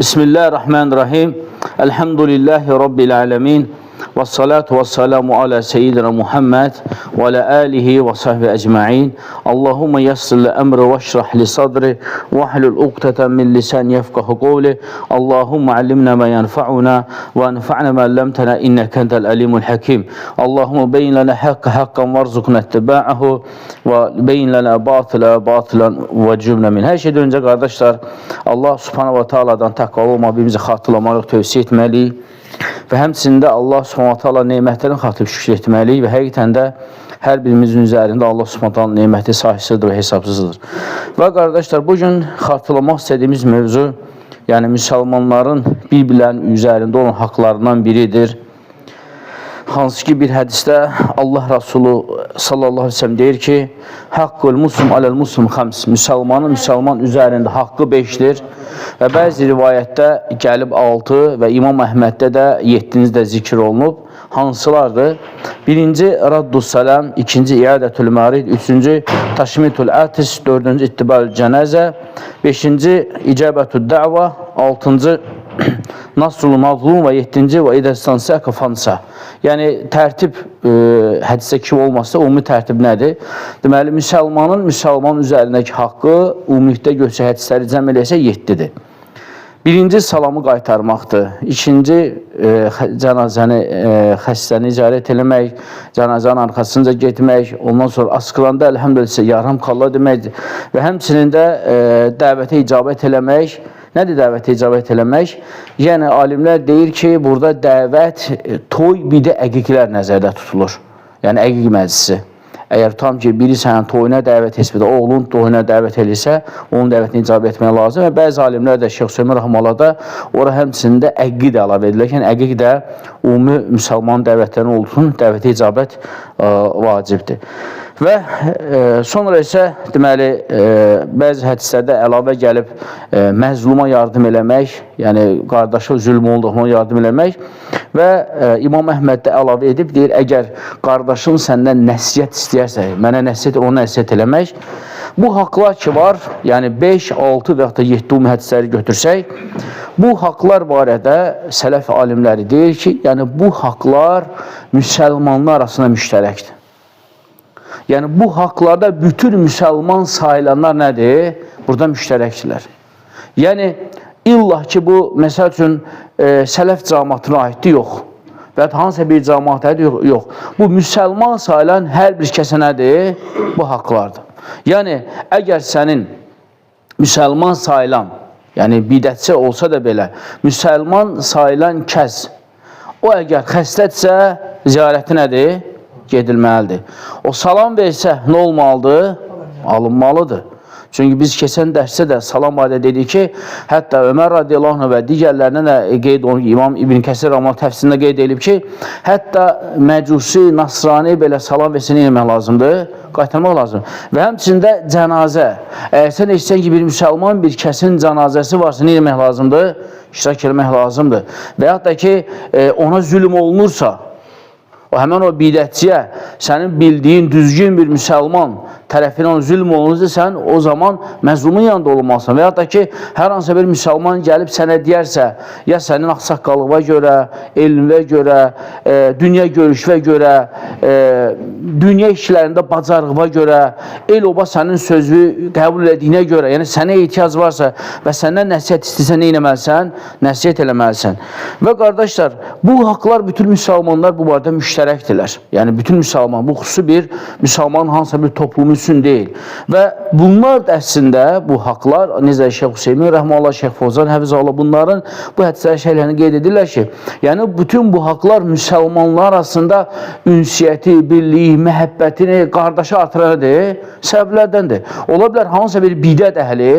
Bismillahirrahmanirrahim. Elhamdülillahi Rabbil alemin. Və salatu və selamu ala seyyidina Muhammed və ala alihi və sahbihi ecma'in. Allahumma yassir li emri və şrah li sadri və ahlul uqtatan min lisan yefqahu qawli. Allahumma allimna ma yanfa'una və anfa'na ma allamtana innaka entel alimul hakim. Allahumma bayyin lana hakka haqqan warzuqna ittiba'ahu və bayyin lana batila batilan və cümlə min. Hər şeydən öncə qardaşlar, Allah Subhanahu va Taala'dan təqvalı olmağı bizi xatırlamalıyıq, tövsiyə etməliyik. Və həmçinin də Allah Subhanahu va Taala nemətlərini xatırlayıb şükür etməliyik və həqiqətən də hər birimizin üzərində Allah Subhanahu taala neməti sahibsidir və hesabsızdır. Və qardaşlar, bu gün xatırlamaq istədiyimiz mövzu, yəni müsəlmanların bir-birlərinin üzərində olan haqlarından biridir. Hansı ki bir hədisdə Allah Resulü sallallahu aleyhi ve sellem deyir ki, Haqqul muslim aləl muslim xəms. Müsəlmanın müsəlman üzərində haqqı 5-dir. Və bəzi rivayətdə gəlib 6 və İmam Əhməddə də 7-ci də zikr olunub. Hansılardır? Birinci raddus salam, ikinci iadətül marid, üçüncü təşmitul atis, dördüncü ittibal cənazə, beşinci icabətü da'va, altıncı nasrul mazlum və yeddinci və idəstansəka fansa. Yəni tərtib hədisdə kim olmasa ümumi tərtib nədir? Deməli müsəlmanın müsəlman üzərindəki haqqı ümumilikdə götürsək hədisləri cəm eləsək 7-dir. Birinci salamı qaytarmaqdır. İkinci cənazəni, xəstəni ziyarət eləmək, cənazənin arxasınca getmək, ondan sonra asqıranda elhamdülillah yarhamkallah demək və həmçinin də dəvətə icabət eləmək. Nədir dəvətə icabət eləmək? Yəni alimlər deyir ki, burada dəvət toy bir də əqiqlər nəzərdə tutulur. Yəni əqiq məclisi. Əgər tam ki, biri sənin toyuna dəvət etsə, oğlun toyuna dəvət eləyirsə, onun dəvətinə icabət etmək lazım. Və bəzi alimlər də Şeyx Hüseyin Rəhməllah da ora həmçinin də əqiq də əlavə edilir. Yəni əqiq də ümumi müsəlman dəvətlərinin olsun, dəvətə icabət vacibdir. Və sonra isə deməli bəzi hədislərdə əlavə gəlib məzluma yardım eləmək, yəni qardaşa zülm olunduğuna yardım eləmək və İmam Əhməd də əlavə edib deyir, əgər qardaşın səndən nəsihət istəyərsə, mənə nəsihət, ona nəsihət eləmək. Bu haqlar ki var, yəni 5, 6 və yaxud da 7 ümumi hədisləri götürsək, bu haqlar barədə sələf alimləri deyir ki, yəni bu haqlar müsəlmanlar arasında müştərəkdir. Yəni bu haqlarda bütün müsəlman sayılanlar nədir? Burada müştərəkdirlər. Yəni illah ki bu məsəl üçün sələf cəmaatına aiddir, yox. Və ya hansısa bir cəmaata aid, yox, yox. Bu müsəlman sayılan hər bir kəsə nədir? Bu haqlardır. Yəni əgər sənin müsəlman sayılan, yəni bidətçi olsa da belə, müsəlman sayılan kəs o əgər xəstədirsə ziyarəti nədir? Gedilməlidir. O salam versə nə olmalıdır? Alınmalıdır. Çünki biz keçən dərsdə də salam barədə dedik ki, hətta Ömər radiyallahu anh və digərlərinə də qeyd olunub, İmam İbn Kəsir Rəhməllah təfsirində qeyd edilib ki, hətta məcusi, nasrani belə salam versə nə etmək lazımdır? Qaytarmaq lazımdır. Və həmçində cənazə. Əgər sən eşitsən ki, bir müsəlman bir kəsin cənazəsi varsa nə etmək lazımdır? İştirak etmək lazımdır. Və yaxud da ki, ona zülm olunursa, o həmən o bidətçiyə sənin bildiyin düzgün bir müsəlman tərəfindən zülm olunursa, sən o zaman məzlumun yanında olmalısan. Və ya da ki, hər hansısa bir müsəlman gəlib sənə deyərsə, ya sənin ağsaqqallığına görə, elmə görə, dünya görüşünə görə, dünya işlərində bacarığına görə, el oba sənin sözü qəbul etdiyinə görə, yəni sənə ehtiyac varsa və səndən nəsihət istəsə nə etməlisən? Nəsihət eləməlisən. Və qardaşlar, bu haqlar bütün müsəlmanlar bu barədə müştərəkdirlər. Yəni bütün müsəlman, bu xüsusi bir müsəlman hansısa bir toplumu üçün deyil. Və bunlar da əslində bu haqlar necə Şeyx Hüseymin rəhməllah, Şeyx Fozan həfizəllah bunların bu hədislər şeylərini qeyd edirlər ki, yəni bütün bu haqlar müsəlmanlar arasında ünsiyyəti, birliyi, məhəbbətini, qardaşı artırandır, səbəblərdəndir. Ola bilər hansısa bir bidət əhli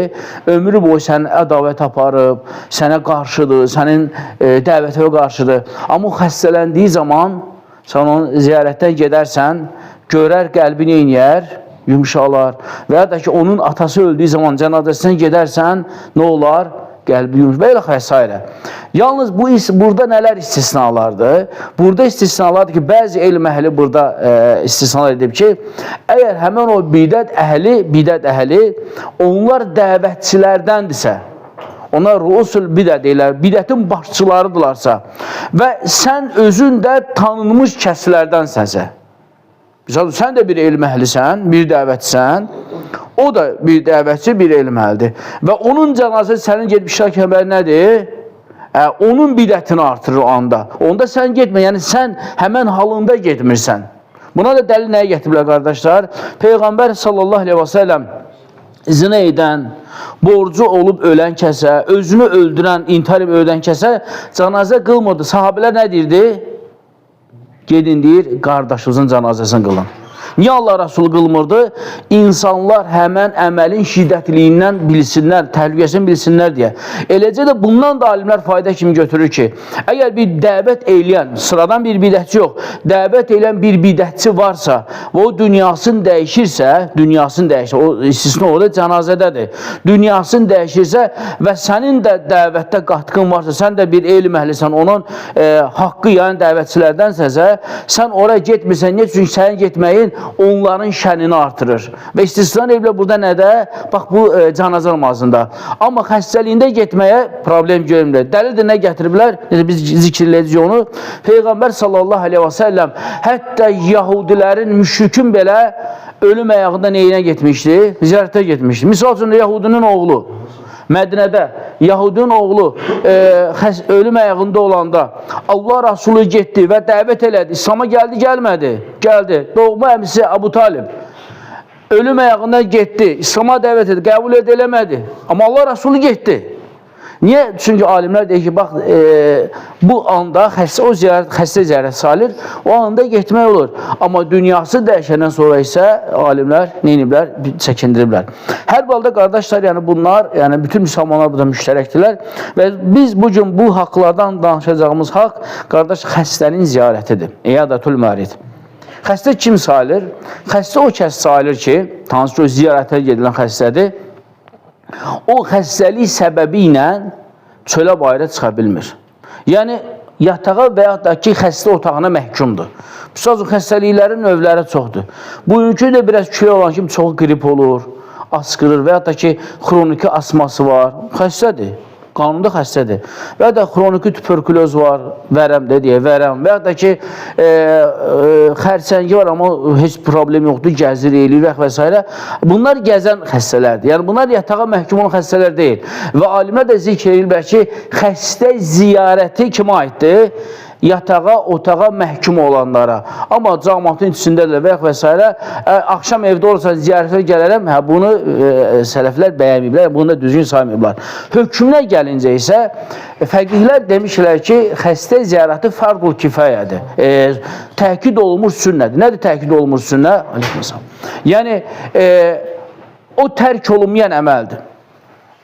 ömrü boyu sənin ədavət aparıb, sənə qarşıdır, sənin dəvətinə qarşıdır. Amma o xəstələndiyi zaman sən onu ziyarətdən gedərsən, görər qəlbi neyniyər? Yumşalar. Və ya da ki, onun atası öldüyü zaman cənazəsinə gedərsən, nə olar? Qəlbi yumşalar. Və elə və s. Yalnız bu burada nələr istisnalardır? Burada istisnalardır ki, bəzi elm əhli burada istisnalar edib ki, əgər həmən o bidət əhli, onlar dəvətçilərdəndirsə, Onlar ruusul bidə deyirlər, bidətin başçılarıdırlarsa və sən özün də tanınmış kəslərdənsənsə, misal, sən də bir elm əhlisən, bir dəvətçisən, o da bir dəvətçi, bir elm əhlidir. Və onun cənazəsi sənin gedib iştirak etməyi nədir? Onun bidətini artırır o anda. Onda sən getmə, yəni sən həmən halında getmirsən. Buna da dəlil nəyə gətiriblər qardaşlar? Peyğəmbər sallallahu aleyhi və səlləm zina edən, borcu olub ölən kəsə, özünü öldürən, intihar edib ölən kəsə cənazə qılmırdı. Sahabələr nə deyirdi? Gedin deyir, qardaşınızın cənazəsini qılın. Niyə Allah Rasulü qılmırdı? İnsanlar həmən əməlin şiddətliyindən bilsinlər, təhlükəsini bilsinlər deyə. Eləcə də bundan da alimlər fayda kimi götürür ki, əgər bir dəvət eləyən, sıradan bir bidətçi yox, dəvət eləyən bir bidətçi varsa və o dünyasını dəyişirsə, dünyasını dəyişir, o istisna orada cənazədədir. Dünyasını dəyişirsə və sənin də dəvətdə qatqın varsa, sən də bir elm əhlisən, onun haqqı yəni dəvətçilərdənsənsə, sən oraya getmirsən. Niyə? Çünki sənin getməyin onların şənini artırır. Və istisna ediblər burada nədə? Bax bu cənazə namazında. Amma xəstəliyində getməyə problem görmürlər. Dəlil də nə gətiriblər? Biz zikr edəcəyik onu. Peyğəmbər sallallahu aleyhi və səlləm hətta yahudilərin, müşrikin belə ölüm ayağında neyinə getmişdi? Ziyarətə getmişdi. Misal üçün Yahudinin oğlu Mədinədə Yahudinin oğlu ölüm ayağında olanda Allah Rasulü getdi və dəvət elədi. İslam'a gəldi, gəlmədi. Gəldi. Doğma əmisi Əbu Talib ölüm ayağında getdi. İslam'a dəvət etdi. Qəbul eləmədi. Amma Allah Rasulü getdi. Niyə? Çünki alimlər deyir ki, bax, bu anda xəstə, o ziyarət, xəstə ziyarət sayılır, o anda getmək olur. Amma dünyası dəyişəndən sonra isə alimlər nə ediblər? Çəkindiriblər. Hər halda qardaşlar, yəni bunlar, yəni bütün müsəlmanlar burada müştərəkdirlər və biz bugün bu haqlardan danışacağımız haqq, qardaş, xəstənin ziyarətidir. İyadatul mərid. Xəstə kim sayılır? Xəstə o kəs sayılır ki, hansı ki o ziyarətə gedilən xəstədir. O xəstəlik səbəbi ilə çölə bayıra çıxa bilmir. Yəni yatağa və yaxud da ki, xəstə otağına məhkumdur. Misal üçün, xəstəliklərin növləri çoxdur. Bugünkü də biraz külək olan kimi çox qrip olur, asqırır və yaxud da ki, xroniki asması var. Xəstədir. Qanunda xəstədir. Və ya da xroniki tuberkuloz var, vərəm də deyə, vərəm. Və ya da ki, xərçəngi var, amma heç problem yoxdur, gəzir, eləyir və s. Bunlar gəzən xəstələrdir. Yəni, bunlar yatağa məhkum olan xəstələr deyil. Və alimlər də zikr edirlər ki, xəstə ziyarəti kimə aiddir? Yatağa, otağa məhkum olanlara. Amma cəmaatın içindədirlər və və s. Axşam evdə olursa ziyarətə gələrəm, hə, bunu sələflər bəyənməyiblər, bunu da düzgün saymayıblar. Hökmünə gəlincə isə fəqihlər demişlər ki, xəstə ziyarəti fərdul kifayədir. Təkid olunmuş sünnədir. Nədir təkid olunmuş sünnə? Aleykümselam. Yəni, o tərk olunmayan əməldir.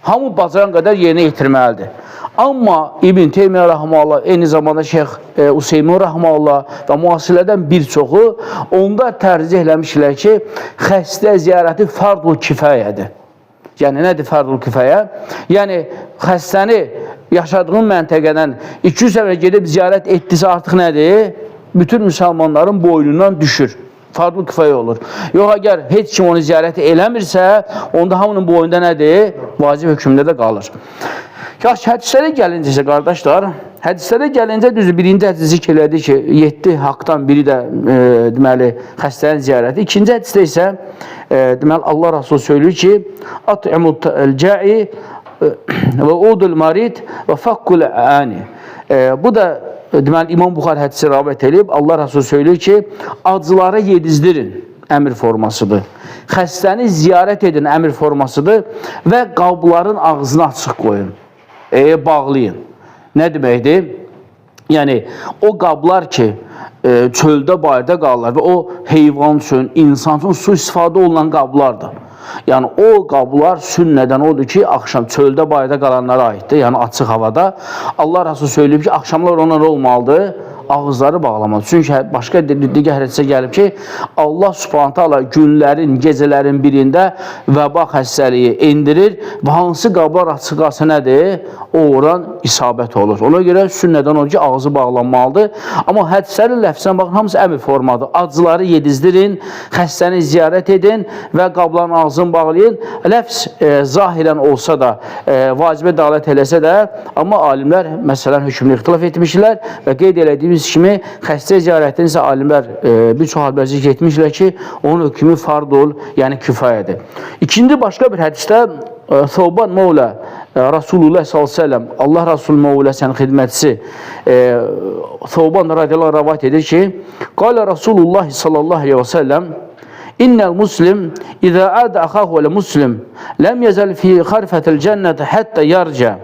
Hamı bacaran qədər yerinə yetirməlidir. Amma İbn Teymiyyə rahimehullah, eyni zamanda Şeyx Useymin rahimehullah və müasirlərdən bir çoxu onda tərcih eləmişlər ki, xəstə ziyarəti fardul kifayədir. Yəni, nədir fardul kifayə? Yəni, xəstəni yaşadığın məntəqədən 200 səfər gedib ziyarət etdisə artıq nədir? Bütün müsəlmanların boynundan düşür. Fardul kifayə olur. Yox, əgər heç kim onu ziyarət eləmirsə, onda hamının boynunda nədir? Vacib hökmündə də qalır. Yaxşı, hədislərə gəlincə isə qardaşlar, hədislərə gəlincə düzdür, birinci hədis zikr elədi ki, 7 haqdan biri də deməli, xəstənin ziyarəti. İkinci hədisdə isə deməli, Allah Rasulü söylüyor ki, at'imul cai və udul marid və fakkul ani. Bu da deməli, İmam Buxar hədisi rəvayət edib, Allah Rasulü söylüyor ki, acılara yedizdirin, əmr formasıdır. Xəstəni ziyarət edin, əmr formasıdır və qabların ağzını açıq qoyun. Bağlayın. Nə deməkdir? Yəni, o qablar ki, çöldə, bayırda qalırlar və o heyvan üçün, insan üçün su istifadə olunan qablardır. Yəni, o qablar sünnədən odur ki, axşam çöldə, bayırda qalanlara aiddir, yəni açıq havada. Allah Rasulü söyləyib ki, axşamlar onlar olmalıdır, Ağızları bağlamalı. Çünki başqa digər hədisə gəlib ki, Allah Subhanahu taala günlərin, gecələrin birində vəba xəstəliyi endirir və hansı qablar açıq qalsa nədir? O oran isabət olur. Ona görə sünnədən olur ki, ağzı bağlanmalıdır. Amma hədislərin ləfsinə baxın, hamısı əmr formadır. Acıları yedizdirin, xəstəni ziyarət edin və qabların ağzını bağlayın. Ləfs zahirən olsa da, vacibə dəlalət eləsə də, amma alimlər məsələnin hökmünü ixtilaf etmişlər və qeyd elədiyimiz kimi xəstə ziyarətini isə alimlər bir çox alimlər zikr etmişlər ki, onun hökmü fardul, yəni kifayədir. İkinci başqa bir hədisdə Thawban Mevla Rasulullah sallallahu əleyhi və səlləm, Allah Rasulü Mevlasının xidmətçisi Thawban radiyallahu anh rivayet edir ki, Qala Rasulullah sallallahu əleyhi və səlləm İnnel muslim izə adə axahu vel muslim lem yezel fi xarfetil cenneti hatta yarca.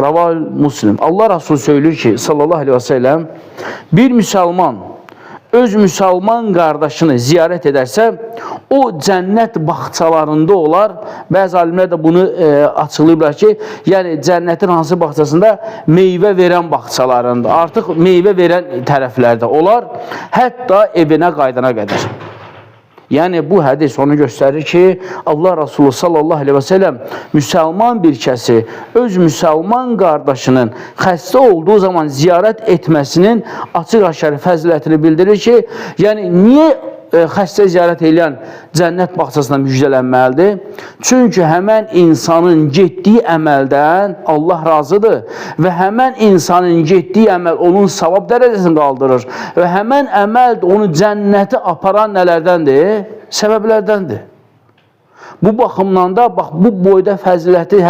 Raval Muslim. Allah Resulü söylüyor ki sallallahu aleyhi ve sellem bir müsəlman öz müsəlman qardaşını ziyarət edərsə, o cənnət bağçalarında olar. Bəzi alimlər də bunu açıqlayıblar ki, yəni cənnətin hansı bağçasında? Meyvə verən bağçalarında, artıq meyvə verən tərəflərdə olar, hətta evinə qayıdana qədər. Yəni bu hədis onu göstərir ki, Allah Resulü sallallahu əleyhi və səlləm müsəlman bir kəsi öz müsəlman qardaşının xəstə olduğu zaman ziyarət etməsinin açıq-aşkar fəzilətini bildirir ki, yəni niyə xəstə ziyarət edən cənnət bağçasına müjdələnməlidir? Çünki həmən insanın getdiyi əməldən Allah razıdır və həmən insanın getdiyi əməl onun savab dərəcəsini qaldırır və həmən əməl də onu cənnətə aparan nələrdəndir? Səbəblərdəndir. Bu baxımdan da bax bu boyda fəziləti,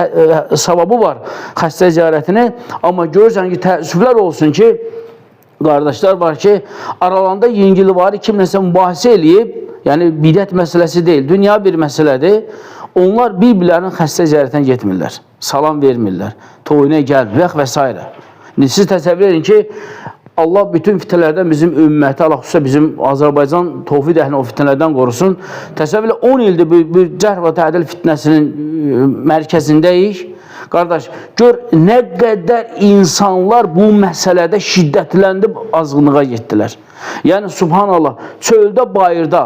savabı var xəstə ziyarətini. Amma görürsən ki, təəssüflər olsun ki, qardaşlar var ki, aralarında yüngülvari kimləsə mübahisə eləyib, yəni bidət məsələsi deyil, dünya bir məsələdir. Onlar bir-birlərinin xəstə ziyarətinə getmirlər, salam vermirlər, toyuna gəlmirlər və s. İndi siz təsəvvür edin ki, Allah bütün fitnələrdən bizim ümməti, Allah xüsusən bizim Azərbaycan tovhid əhlini o fitnələrdən qorusun. Təsəvvür edin, 10 ildir bir cərh və tədil fitnəsinin mərkəzindəyik. Qardaş, gör nə qədər insanlar bu məsələdə şiddətləndi, azğınlığa getdilər. Yəni, subhanallah, çöldə, bayırda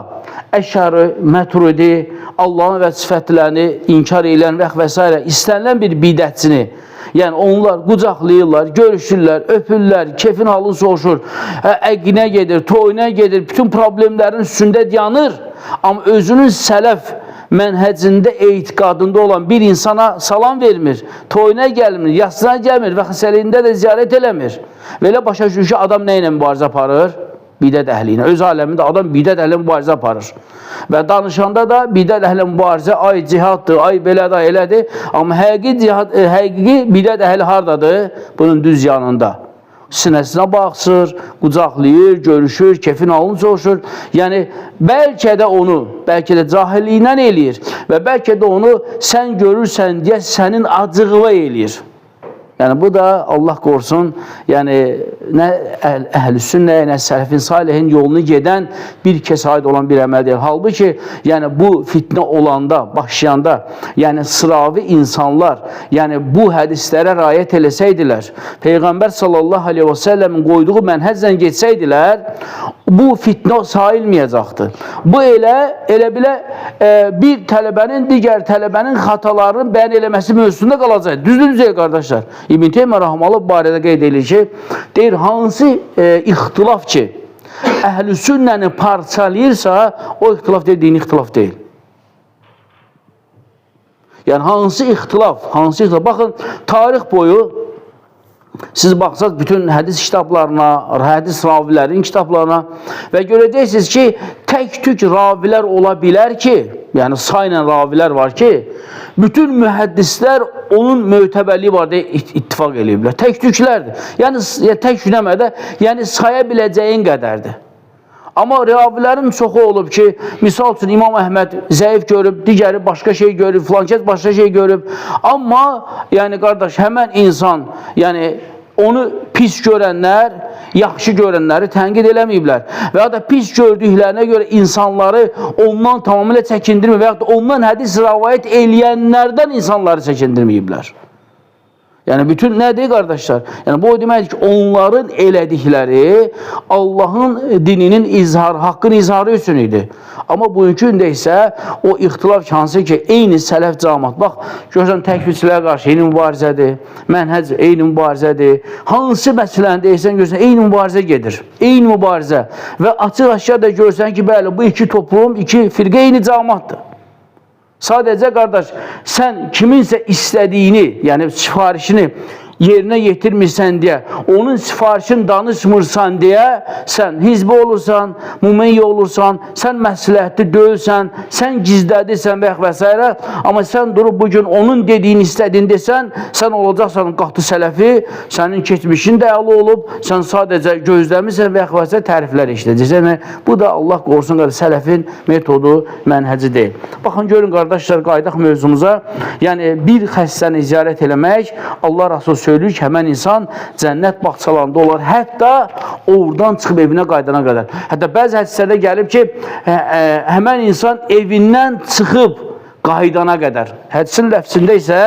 Əşəri, Məturidi, Allahın və sifətlərini inkar edən və s. istənilən bir bidətçini, yəni onlar qucaqlayırlar, görüşürlər, öpürlər, kefin halını soruşur, əqinə gedir, toyuna gedir, bütün problemlərin üstündə dayanır. Amma özünün sələf mənhəcində, etiqadında olan bir insana salam vermir, toyuna gəlmir, yasına gəlmir və xəstəliyində də ziyarət eləmir. Və elə başa düşür ki, adam nə ilə mübarizə aparır? Bidət əhli ilə. Öz aləmində adam bidət əhli ilə mübarizə aparır. Və danışanda da bidət əhli mübarizə, ay cihaddır, ay belədir, ay elədir. Amma həqiqi cihad, həqiqi bidət əhli hardadır? Bunun düz yanında. Sinəsinə baxsır, qucaqlayır, görüşür, kefin halını soruşur. Yəni, bəlkə də onu, bəlkə də cahilliyindən eləyir və bəlkə də onu sən görürsən deyə sənin acığına eləyir. Yəni, bu da Allah qorusun, yəni nə əhl-i sünnə, nə sələfin salihin yolunu gedən bir kəsə aid olan bir əməl deyil. Halbuki, yəni bu fitnə olanda, başlayanda, yəni sıravi insanlar, yəni bu hədislərə riayət eləsəydilər, Peyğəmbər sallallahu aleyhi və səlləmin qoyduğu mənhəclə getsəydilər, bu fitnə sayılmayacaqdı. Bu elə bilə bir tələbənin digər tələbənin xatalarını bəyan eləməsi mövzusunda qalacaq. Düzdür, düz deyil qardaşlar. İbn Teymiyyə rahimehullah bu barədə qeyd edir ki, deyir hansı ixtilaf ki, əhl-i sünnəni parçalayırsa, o ixtilaf deyil, dini ixtilaf deyil. Yəni hansı ixtilaf, hansı ixtilaf? Baxın, tarix boyu siz baxsaz bütün hədis kitablarına, hədis ravilərin kitablarına və görəcəksiniz ki, tək-tük ravilər ola bilər ki, yəni sayla ravilər var ki, bütün mühəddislər onun mötəbərliyi var deyə ittifaq eləyiblər. Tək-tüklərdir. Yəni tək demədə, yəni saya biləcəyin qədərdir. Amma ravilərin çoxu olub ki, misal üçün İmam Əhməd zəif görüb, digəri başqa şey görüb, filan kəs başqa şey görüb. Amma yəni qardaş, həmən insan, yəni onu pis görənlər, yaxşı görənləri tənqid eləməyiblər. Və ya da pis gördüklərinə görə insanları ondan tamamilə çəkindirmir və ya da ondan hədis rəvayət eləyənlərdən insanları çəkindirməyiblər. Yəni bütün nədir qardaşlar? Yəni bu o deməkdir ki, onların elədikləri Allahın dininin izharı, haqqın izharı üçün idi. Amma bugünkü gündə isə o ixtilaf ki, hansı ki, eyni sələf cəmaat. Bax, görürsən təkfirçilərə qarşı eyni mübarizədir, mənhəc eyni mübarizədir. Hansı məsələni deyirsən, görürsən eyni mübarizə gedir. Eyni mübarizə. Və açıq-aşkar da görürsən ki, bəli, bu iki toplum, iki firqə eyni cəmaatdır. Sadəcə qardaş, sən kiminsə istədiyini, yəni sifarişini yerinə yetirmirsən deyə, onun sifarişini danışmırsan deyə, sən hizbi olursan, mumeyyi olursan, sən məsləhətli deyilsən, sən gizlədirsən və s. Amma sən durub bugün onun dediyini istədiyini desən, sən olacaqsan qatı sələfi, sənin keçmişin də əla olub, sən sadəcə gözləmirsən və s. təriflər işləyəcəksən. Yəni, bu da Allah qorusun qardaş, sələfin metodu, mənhəci deyil. Baxın, görün qardaşlar, qayıdaq mövzumuza. Yəni, bir xəstəni ziyarət eləmək, Allah Rasul söylüyor ki, həmən insan cənnət bağçalarında olar, hətta oradan çıxıb evinə qayıdana qədər. Hətta bəzi hədislərdə gəlib ki, həmən insan evindən çıxıb qayıdana qədər. Hədisin ləfsində isə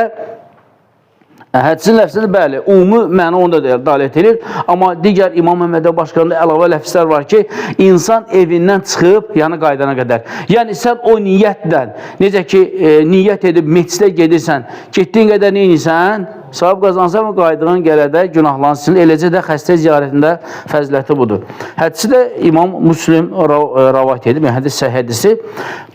hədisin ləfsində bəli, ümumi məna onu da dəlalət edir. Amma digər İmam Əhmədə başqalarında əlavə ləfslər var ki, insan evindən çıxıb, yəni qayıdana qədər. Yəni sən o niyyətlə, necə ki niyyət edib məscidə gedirsən, getdiyin qədər nə edirsən? Savab qazansan və qayıdığın gələdə günahlansın. Eləcə də xəstə ziyarətində fəziləti budur. Hədisi də İmam Müslim rəvayət edib, yəni hədis səhih hədisi.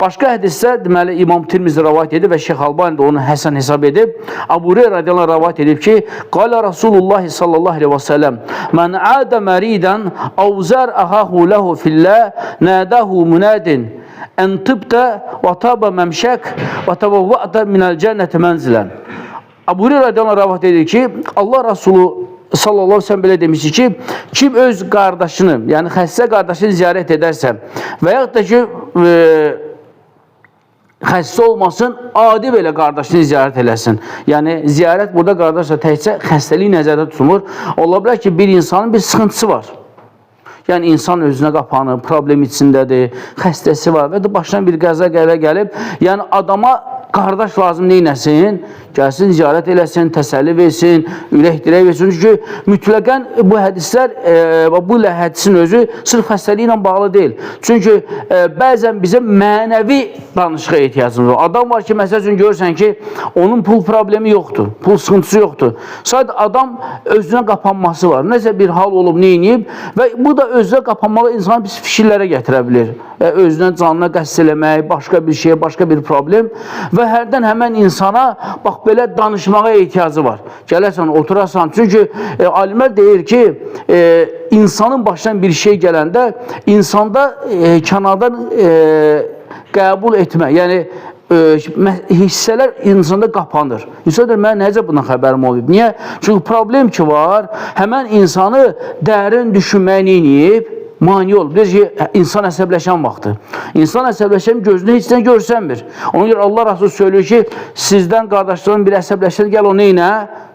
Başqa hədisdə deməli İmam Tirmizi rəvayət edib və Şeyx Albani də onu həsən hesab edib. Əbu Hureyra radiyallahu anh rəvayət edib ki, Qala Rasulullah sallallahu aleyhi və səlləm, Mən adə məridən əv zər əxahu ləhu fillah, nədəhu münədin, ən tıbdə və taba məmşək və təvəvvədə minəl cənnəti mənzilən. Əbu Hureyra radiyallahu anh rəvayət edir ki, Allah Resulü sallallahu aleyhi ve sellem belə demişdi ki, kim öz qardaşını, yəni xəstə qardaşını ziyarət edərsə və yaxud da ki, xəstə olmasın, adi belə qardaşını ziyarət eləsin. Yəni, ziyarət burada qardaşlar təkcə xəstəlik nəzərdə tutulmur. Ola bilər ki, bir insanın bir sıxıntısı var. Yəni, insan özünə qapanır, problem içindədir, xəstəsi var və də başına bir qəza gəlib. Yəni, adama qardaş lazım neynəsin? Gəlsin, ziyarət eləsin, təsəlli versin, ürək dirək versin. Çünki mütləqən bu hədislər, bu hədisin özü sırf xəstəliklə bağlı deyil. Çünki bəzən bizə mənəvi danışığa ehtiyacımız var. Adam var ki, məsəl üçün görürsən ki, onun pul problemi yoxdur, pul sıxıntısı yoxdur. Sadəcə adam özünə qapanması var. Nəsə bir hal olub, neyniyib və bu da özünə qapanmalı insanı pis fikirlərə gətirə bilir. Və özünə, canına qəsd eləmək, başqa bir şeyə, başqa bir problem və hərdən həmən insana bax belə danışmağa ehtiyacı var. Gələsən, oturasan. Çünki alimlər deyir ki, insanın başına bir şey gələndə insanda kənardan qəbul etmə, yəni hissələr insanda qapanır. İnsan deyir, mən necə bundan xəbərim olub? Niyə? Çünki problem ki var, həmən insanı dərin düşünməyə neyniyib? Mane olub. Deyir ki, insan əsəbləşən vaxtı. İnsan əsəbləşən gözünü heç nə görsənmir. Ona görə Allah Rasulü söylüyor ki, sizdən qardaşların bir əsəbləşər, gəl o neynə?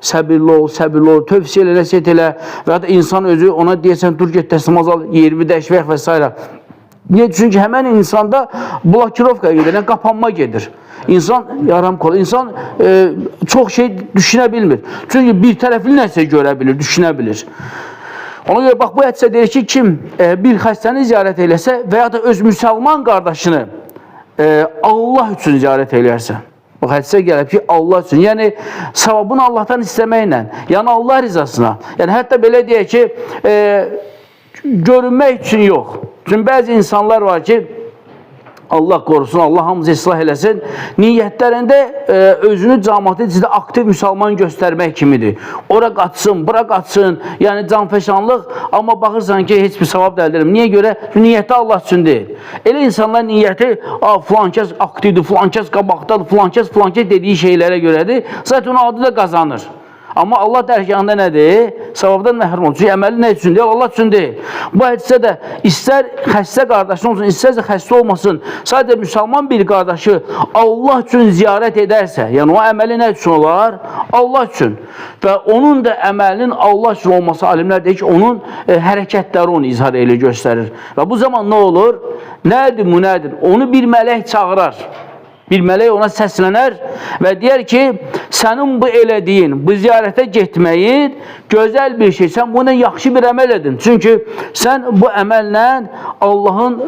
Səbirli ol, səbirli ol, tövsiyə elə, nəsihət elə və ya da insan özü ona deyəsən, dur get dəstəmaz al, yerini dəş və s. Niyə? Çünki həmən insanda blokirovka gedir, yəni qapanma gedir. İnsan yaram kol, insan çox şey düşünə bilmir. Çünki bir tərəfli nəsə görə bilir, düşünə bilir. Ona görə bax bu hədisə deyir ki, kim bir xəstəni ziyarət eləsə və ya da öz müsəlman qardaşını Allah üçün ziyarət eləyərsə. Bu hədisə gəlib ki, Allah üçün. Yəni savabını Allahdan istəməklə, yəni Allah rizasına. Yəni hətta belə deyək ki, görünmək üçün yox. Çünki bəzi insanlar var ki, Allah qorusun, Allah hamımızı islah eləsin. Niyyətlərində özünü cəmaatın içində aktiv müsəlman göstərmək kimidir. Ora qaçsın, bura qaçsın, yəni canfəşanlıq, amma baxırsan ki, heç bir savab da əldə edilmir. Niyə görə? Çünki niyyəti Allah üçün deyil. Elə insanların niyyəti, filan kəs aktivdir, filan kəs qabaqdadır, filan kəs, filan kəs dediyi şeylərə görədir. Zaten onun adı da qazanır. Amma Allah dərgahında nədir? Savabdan məhrum olur. Çünki əməli nə üçün deyil? Allah üçün deyil. Bu hədisə də istər xəstə qardaşın olsun, istərsə xəstə olmasın, sadəcə müsəlman bir qardaşı Allah üçün ziyarət edərsə, yəni o əməli nə üçün olar? Allah üçün. Və onun da əməlinin Allah üçün olması alimlər deyir ki, onun hərəkətləri onu izhar elə göstərir. Və bu zaman nə olur? Nədir, bu nədir? Onu bir mələk çağırar. Bir mələk ona səslənər və deyər ki, sənin bu elədiyin, bu ziyarətə getməyin gözəl bir şey. Sən buna yaxşı bir əməl edin. Çünki sən bu əməllə Allahın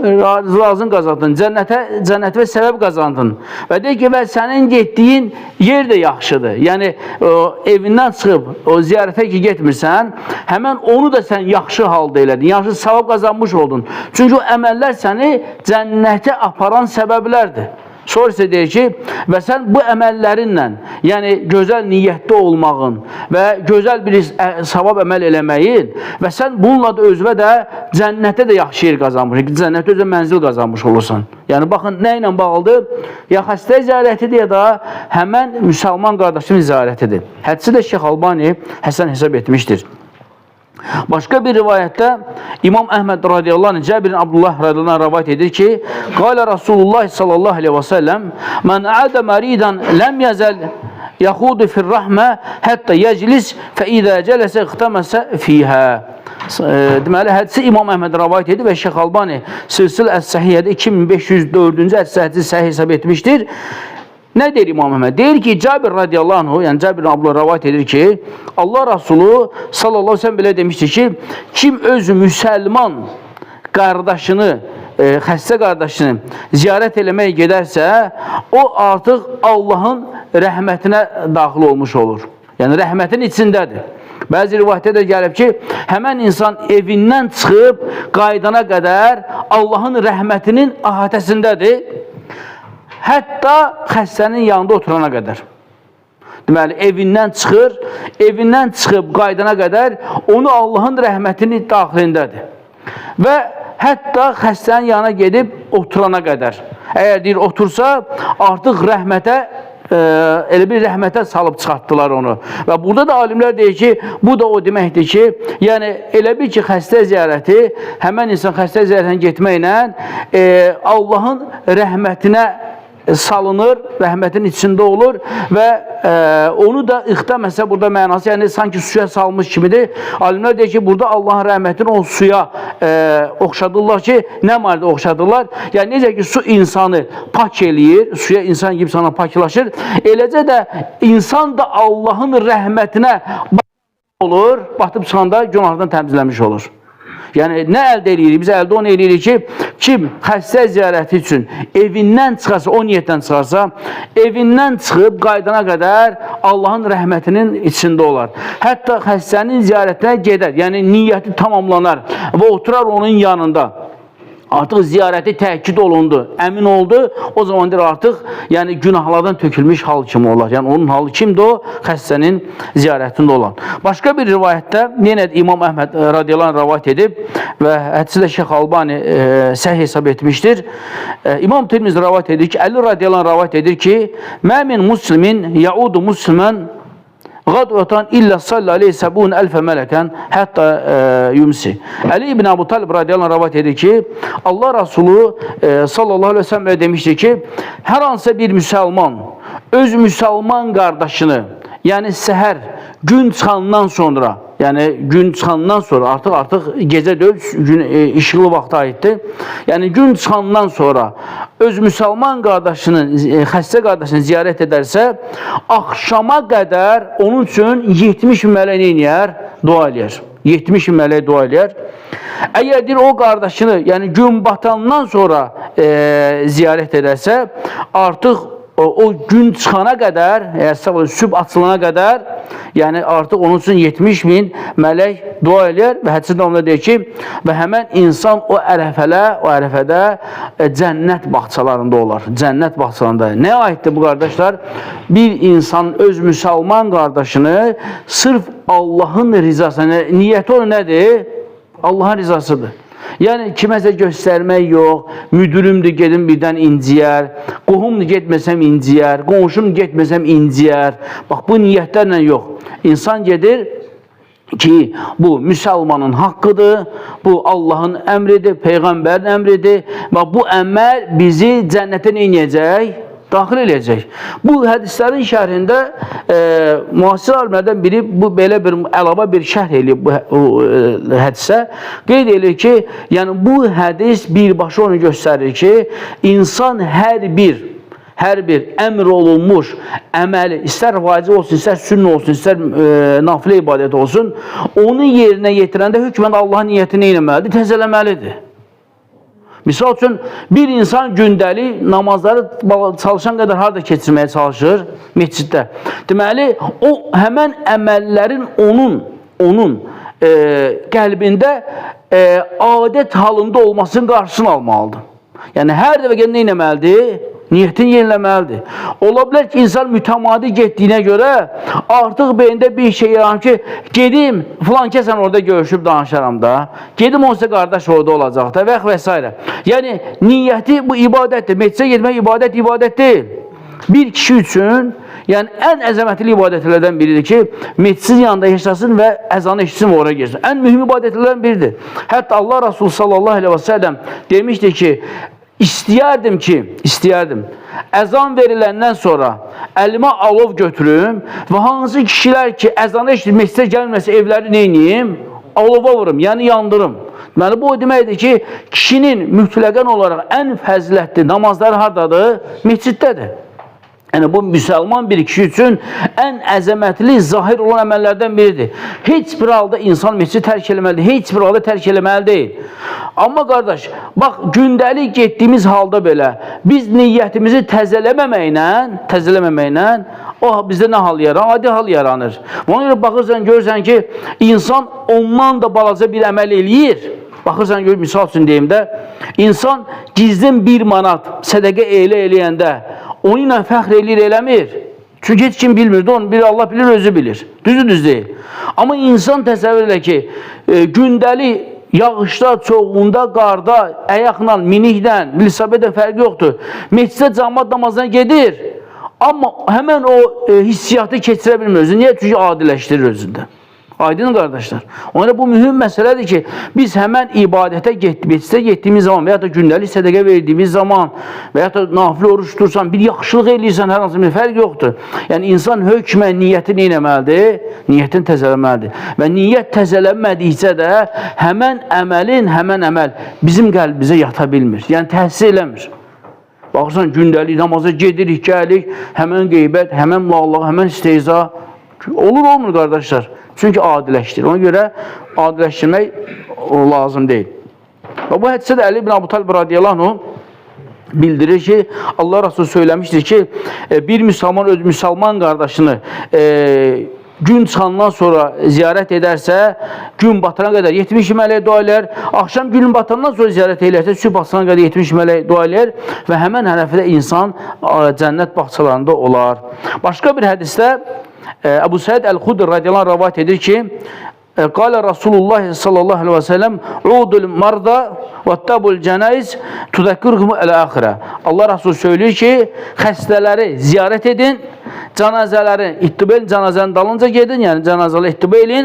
razını qazandın, cənnətə səbəb qazandın. Və deyir ki, və sənin getdiyin yer də yaxşıdır. Yəni, evindən çıxıb o ziyarətə ki getmirsən, həmən onu da sən yaxşı halda elədin, yaxşı savab qazanmış oldun. Çünki o əməllər səni cənnətə aparan səbəblərdir. Sonra isə deyir ki, və sən bu əməllərinlə, yəni gözəl niyyətdə olmağın və gözəl bir savab əməl eləməyin və sən bununla da özünə də cənnətə də yaxşı yer qazanmışsan, cənnətə özünə mənzil qazanmış olursan. Yəni baxın, nə ilə bağlıdır? Ya xəstə ziyarətidir, ya da həmən müsəlman qardaşının ziyarətidir. Hədisi də Şeyx Albani həsən hesab etmişdir. Başqa bir rivayətdə İmam Əhməd radiyallahu anh, Cəbir Abdullah radiyallahu anh rivayət edir ki, Qalə Rasulullah sallallahu aleyhi və səlləm, Mən ədə məridan ləm yəzəl yaxudu fir-rəhmə həttə yəclis fə idə cələsə ixtəməsə fiyhə. Deməli, hədisi İmam Əhməd rivayət edir və Şeyx Albani Silsil Əs-Səhiyyədə 2504-cü hədisi səhih hesab etmişdir. Nə deyir İmam Əhməd? Deyir ki, Cabir radiyallahu anh, yəni Cabir Abdullah rivayət edir ki, Allah Resulü sallallahu aleyhi ve sellem belə demişdir ki, kim öz müsəlman qardaşını, xəstə qardaşını ziyarət eləməyə gedərsə, o artıq Allahın rəhmətinə daxil olmuş olur. Yəni, rəhmətin içindədir. Bəzi rivayətdə də gəlib ki, həmən insan evindən çıxıb qayıdana qədər Allahın rəhmətinin əhatəsindədir. Hətta xəstənin yanında oturana qədər. Deməli, evindən çıxır, evindən çıxıb qaydana qədər onu Allahın rəhmətinin daxilindədir. Və hətta xəstənin yanına gedib oturana qədər. Əgər deyir, otursa, artıq rəhmətə, elə bir rəhmətə salıb çıxartdılar onu. Və burada da alimlər deyir ki, bu da o deməkdir ki, yəni elə bil ki, xəstə ziyarəti, həmən insan xəstə ziyarətinə getməklə Allahın rəhmətinə salınır, rəhmətin içində olur və onu da ixtəməsə burada mənası, yəni sanki suya salmış kimidir. Alimlər deyir ki, burada Allahın rəhmətini o suya oxşadırlar ki, nə mənada oxşadırlar? Yəni necə ki, su insanı pak eləyir, suya insan gibi sana paklaşır, eləcə də insan da Allahın rəhmətinə olur, batıb çıxanda günahdan təmizlənmiş olur. Yəni, nə əldə eləyirik? Biz əldə onu eləyirik ki, kim xəstə ziyarəti üçün evindən çıxarsa, o niyyətdən çıxarsa, evindən çıxıb qaydana qədər Allahın rəhmətinin içində olar. Hətta xəstənin ziyarətinə gedər, yəni niyyəti tamamlanar və oturar onun yanında. Artıq ziyarəti təkid olundu, əmin oldu, o zaman deyir artıq yəni günahlardan tökülmüş hal kimi olar. Yəni onun halı kimdir o? Xəstənin ziyarətində olan. Başqa bir rivayətdə yenə də İmam Əhməd radiyallahu anh rivayət edib və hədisi də Şeyx Albani səhih hesab etmişdir. İmam Tirmizi rivayət edir ki, Əli radiyallahu anh rivayət edir ki, Mə min muslimin yaudu muslimen Qadvatan illə salli aleyhi səbun əlfə mələkən hətta yumsi. Əli ibn Əbu Talib radiyallahu anh rivayət edir ki, Allah Resulü sallallahu aleyhi ve sellem demişdir ki, hər hansısa bir müsəlman öz müsəlman qardaşını, yəni səhər gün çıxandan sonra, yəni gün çıxandan sonra artıq gecə deyil, gün işıqlı vaxta aiddir. Yəni gün çıxandan sonra öz müsəlman qardaşını, xəstə qardaşını ziyarət edərsə, axşama qədər onun üçün 70 mələk nə eləyər? Dua eləyər. 70 mələk dua eləyər. Əgər deyir o qardaşını, yəni gün batandan sonra ziyarət edərsə, artıq o gün çıxana qədər, yəni sübh açılana qədər, yəni artıq onun üçün 70 min mələk dua eləyər və hədisi davamında deyir ki, və həmən insan o ərəfədə cənnət bağçalarında olar. Cənnət bağçalarında. Nəyə aiddir bu qardaşlar? Bir insan öz müsəlman qardaşını sırf Allahın rizası, niyyəti onun nədir? Allahın rizasıdır. Yəni kiməsə göstərmək yox, müdürümdür, gedim birdən inciyər, qohumdur, getməsəm inciyər, qonşumdur, getməsəm inciyər. Bax, bu niyyətlərlə yox. İnsan gedir ki, bu müsəlmanın haqqıdır, bu Allahın əmridir, Peyğəmbərin əmridir və bu əməl bizi cənnətə nə eləyəcək? Daxil eləyəcək. Bu hədislərin şərhində müasir alimlərdən biri bu belə bir əlavə bir şərh eləyib bu hədisə. Qeyd eləyir ki, yəni bu hədis birbaşa onu göstərir ki, insan hər bir Hər bir əmr olunmuş əməli, istər vacib olsun, istər sünnə olsun, istər nafilə ibadət olsun, onu yerinə yetirəndə hökmən Allahın niyyətini eləməlidir, təzələməlidir. Misal üçün, bir insan gündəlik namazları çalışan qədər harada keçirməyə çalışır? Məsciddə. Deməli, o həmən əməllərin onun qəlbində adət halında olmasının qarşısını almalıdır. Yəni, hər dəfə nə etməlidir? Niyyətini yeniləməlidir. Ola bilər ki, insan mütəmadi getdiyinə görə artıq beynində bir şey yaranır ki, gedim, filan kəsən orada görüşüb danışaram da, gedim onsuz qardaş orada olacaq da və s. Yəni, niyyəti bu ibadətdir. Məscidə getmək ibadət deyil. Bir kişi üçün, yəni ən əzəmətli ibadətlərdən biridir ki, məscidin yanında yaşasın və əzanı eşitsin və oraya girsin. Ən mühüm ibadətlərdən biridir. Hətta Allah Resulü sallallahu aleyhi və səlləm demişdi ki, istəyərdim, əzan veriləndən sonra əlimə alov götürüm və hansı kişilər ki, əzanı eşitib məscidə gəlməsə evləri neyniyim? Alova vurum, yəni yandırım. Deməli, bu o deməkdir ki, kişinin mütləqən olaraq ən fəzilətli namazları haradadır? Məsciddədir. Yəni, bu, müsəlman bir kişi üçün ən əzəmətli, zahir olan əməllərdən biridir. Heç bir halda insan məscidi tərk eləməlidir, heç bir halda tərk eləməli deyil. Amma qardaş, bax, gündəlik getdiyimiz halda belə biz niyyətimizi təzələməməklə o bizdə nə hal yaranır? Adi hal yaranır. Ona görə baxırsan, görürsən ki, insan ondan da balaca bir əməl eləyir. Baxırsan, gör, misal üçün deyim də, insan gizlin 1 manat sədəqə eləyəndə onunla fəxr eləyir, eləmir. Çünki heç kim bilmirdi, onu bir Allah bilir, özü bilir. Düzü düz deyil. Amma insan təsəvvür elə ki, gündəlik yağışda, çoğunda, qarda, əyaqla, miniklə, velosipedlə fərqi yoxdur. Məscidə camaat namazına gedir, amma həmən o hissiyatı keçirə bilmir özünü. Niyə? Çünki adiləşdirir özündə. Aydın qardaşlar. Ona görə bu mühüm məsələdir ki, biz həmən ibadətə məscidə getdiyimiz zaman və ya da gündəlik sədəqə verdiyimiz zaman və ya da nafilə oruç tutursan, bir yaxşılıq eləyirsən, hər hansı bir fərq yoxdur. Yəni, insan hökmən niyyəti nə etməlidir? Niyyətini təzələməlidir. Və niyyət təzələnmədikcə də həmən əməlin, həmən əməl bizim qəlbimizə yata bilmir. Yəni, təsir eləmir. Baxırsan, gündəlik namaza gedirik, gəlirik, həmən qeybət, həmən lallıq, həmən istehza. Olur, olmur qardaşlar. Çünki adiləşdir. Ona görə adiləşdirmək lazım deyil. Və bu hadisə də Əli ibn Əbu Talib radiyallahu anh bildirir ki, Allah Resulü söyləmişdir ki, bir müsəlman öz müsəlman qardaşını gün çıxandan sonra ziyarət edərsə, gün batana qədər 70 mələk dua eləyər, axşam günün batandan sonra ziyarət eləyərsə, sübh açana qədər 70 mələk dua eləyər və həmən hərəfdə insan cənnət bağçalarında olar. Başqa bir hədisdə Əbu Səid Əl-Xudr radiyallahu anh rəvayət edir ki, Qalə Rasulullah sallallahu aleyhi və səlləm Udul marda və tabul cənaiz tudəkkirhum əl-əxirə. Allah Rasulü söylüyor ki, xəstələri ziyarət edin, cənazələri ittiba edin, cənazənin dalınca gedin, yəni cənazələri ittiba edin.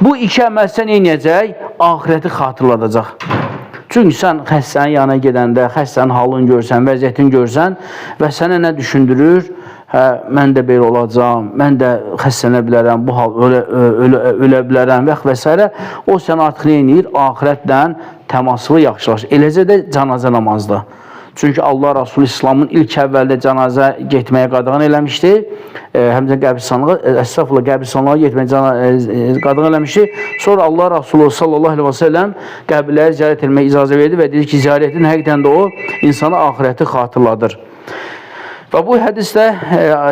Bu iki əməl sən eləyəcək, axirəti xatırladacaq. Çünki sən xəstənin yanına gedəndə, xəstənin halını görsən, vəziyyətini görsən və sənə nə düşündürür? Hə, mən də belə olacağam, mən də xəstələnə bilərəm, bu hal ölə bilərəm və s. O sənə artıq nə eləyir? Axirətlə təmaslı yaxşılaşır. Eləcə də cənazə namazda. Çünki Allah Rasulü İslamın ilk əvvəldə cənazə getməyə qadağan eləmişdi. Həmçinin qəbristanlığa, əstəğfurullah, qəbristanlığa getməyə qadağan eləmişdi. Sonra Allah Rasulü sallallahu aleyhi və səlləm qəbirləri ziyarət etməyə icazə verdi və dedi ki, ziyarətin həqiqətən də o insana axirəti xatırladır. Və bu hədisdə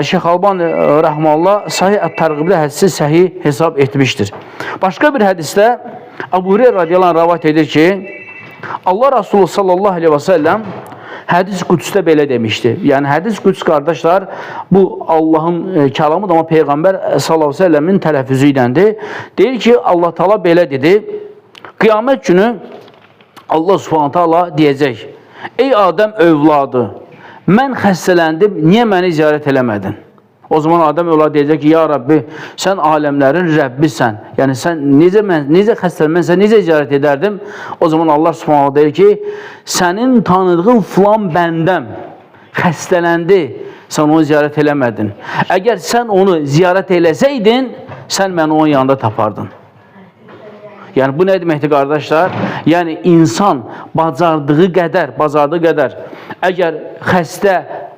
Şeyx Albani rəhməllah Sahih Ət-Tərğibdə hədisi səhih hesab etmişdir. Başqa bir hədisdə Əbu Hüreyrə radiyallahu anh rəvayət edir ki, Allah Resulü sallallahu aleyhi və səlləm hədis qüdsdə belə demişdi. Yəni hədis qüds qardaşlar, bu Allahın kəlamıdır, amma Peyğəmbər sallallahu aleyhi və səlləmin tələffüzü iləndir. Deyir ki, Allah Teala belə dedi: Qiyamət günü Allah Subhanahu taala deyəcək: Ey Adəm övladı, mən xəstələndim, niyə məni ziyarət eləmədin? O zaman Adəm övladı deyəcək ki, ya Rabbi, sən aləmlərin Rəbbisən. Yəni sən necə xəstələnmən, sən necə ziyarət edərdim? O zaman Allah Subhanahu deyir ki, sənin tanıdığın filan bəndəm xəstələndi, sən onu ziyarət eləmədin. Əgər sən onu ziyarət eləsəydin, sən məni onun yanında tapardın. Yəni bu nə deməkdir qardaşlar? Yəni insan bacardığı qədər əgər xəstə